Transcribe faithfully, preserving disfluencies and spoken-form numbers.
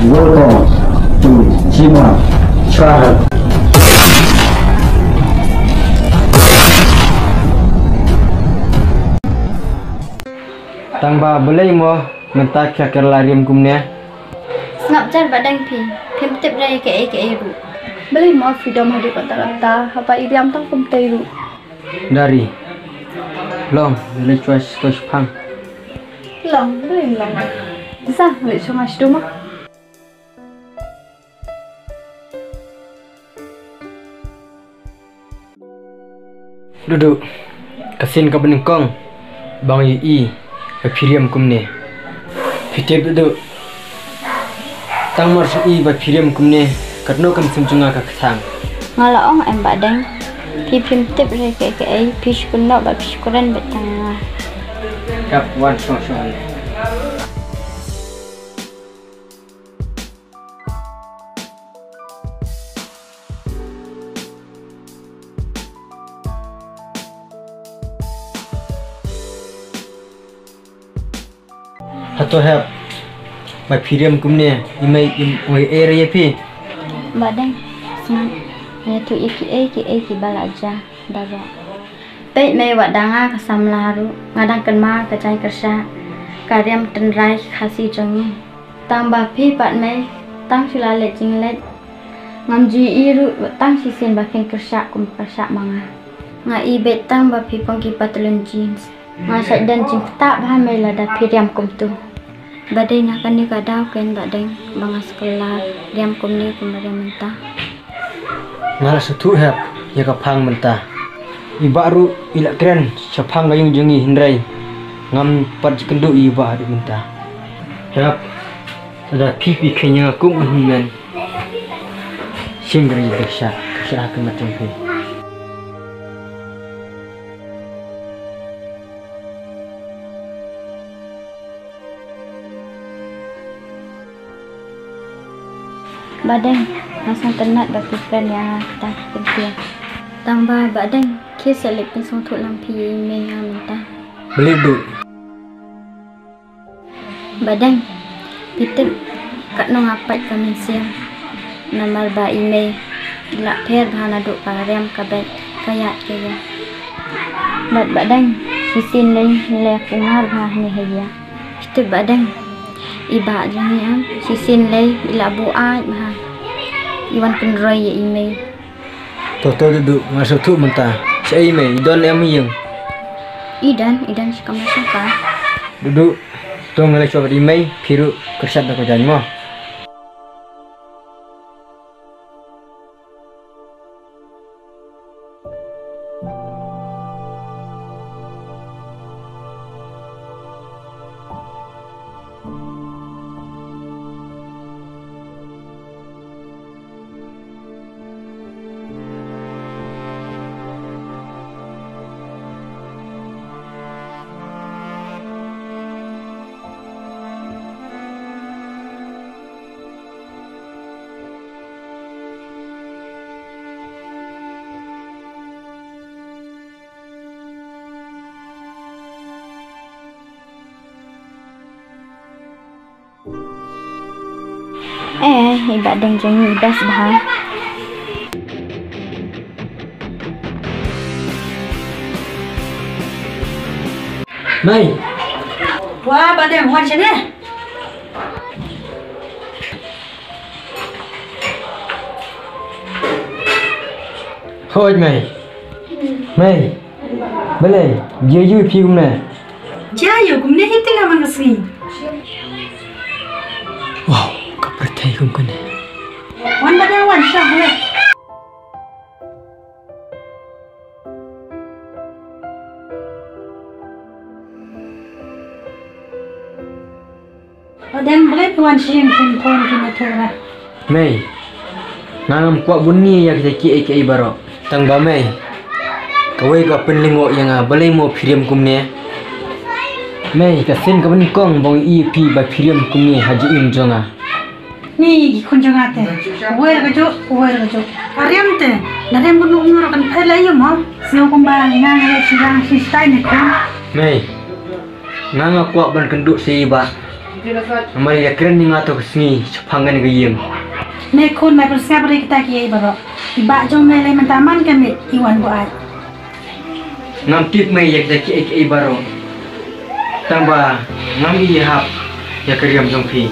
Welcome to Jima Channel. Tang ba balei mo mynta ki kylla riam kumne? Sngap jar Bah Deng phi, phim tip re kaei kaei ruh. Balei mo phi dom haduh katta katta, haba i riam tang kumtei ruh. Dari. Long, leit shuwa to shipang. Long, balei long? Sa, leit shuwa sha dum mo. Dudu, ka sien kaba nyngkong ba nga ïohi ba phi riam kumne. Phi tip Dudu, tang mar shu ïohi ba phi riam kumne, katno ka mynsiem jong nga ka kthang. Nga la ong em Bah Deng, phi phim tip re kaei kaei, phi shu kynnoh bad phi shu kren beit tang ïa nga. Hep wan shong shong. Hato hep ba phi riam kumne, i mei i ong ei ei ïa phi? Bah Deng, sngap. Nga ïathuh ïa kiei kiei kiba la jia baroh. Peit mei, wat da nga ka samla ruh nga dang kynmaw ka jaiñ kyrshah ka riam tynrai Khasi jong ngi. Tang ba phi pat mei, tang shu la leit jingleit. Ngam ju ïohi ruh tang shisien ba phin kyrshah kum kyrshah ma nga. Nga ïohi beit tang ba phi phong ki patlun jeans. Nga shait don jingktah bha mei lada phi riam kumtu. Ba dei na kane ka daw keiñ Bah Deng ba nga sa kylla riam kumne kum ba riam mynta. Nga la sngewthuh hep ïa ka phang mynta. I Bah ruh i la kren shaphang ka ïing jong ngi hynrei ngam pat ju kynduh ïa i Bah haduh mynta. Hep, lada phi phi kheiñ ïa nga kum u hynmen, shim ka ri ka sha ka sha ka mat jong phi. Bah Deng, nga sngewtynnat ba phi kren ïa nga kita ki kyntien. Tang ba Bah Deng, khie sa leit pynsngewthuh lang phi ïa i mei nga mynta. Balei Dudu? Bah Deng, phi tip katno nga pait ka mynsiem. Namar ba i mei i la pher bha naduh ka riam ka beit ka ïaid ka ïeng. Bad Bah Deng, shisien lei i la kynjar bha hangne ha ïa. Phi tip Bah Deng, i Bah jong ngi em, shisien lei i la buaid bha. I wan kynroi ïa i mei. To to Dudu, nga sngewthuh mynta. Shaei mei, i don em ha ïing? I don, i don sha kamra sha ka. Dudu, to nga leit shuwa bad i mei, phi ruh kyrshah da ka jaiñ mo. Eh, i Bah Deng jong ngi i best bha. Mei. Wah, Bah Deng, wan shane. Hooid mei. Mei. Balei, jia ïa phi kumne? Jia ïa kumne hi te nga man ka sngi. Wow, ka pyrthei kum kane. Wan Bah Deng wan, shah le. Bah Deng, balei phi wan sha ïing phin phone phin ïathuh ra? Mei, nga ngam kwah bun ngi ïa kita kiei kiei baroh. Tang ba mei, kawei ka pynlyngngoh ïa nga, balei mo phi riam kumne? Mei, ka sien kaba nyngkong ba nga ïohi ïa phi ba phi riam kumne ha jingim jong nga. Ni ki khun jong nga te, kawei la kajuh, kawei la kajuh. Ka riam te, la riam bun umnur kan pher la ïa mo. Sngewbha kumba nga nga ïa shirang shi stai ne khun. Mei, nga nga kwah ban kynduh sha i Bah. Namar ïa kren ni nga to ka sngi shaphang kane ka ïing. Ne khun, me pynsngap re kita kiei baroh. I bah jong me lei mynta man ka miet i wan buaid. Ngam tip me ïa kita kiei kiei baroh. Tang ba ngam ïohi hap ïa ka riam jong phi.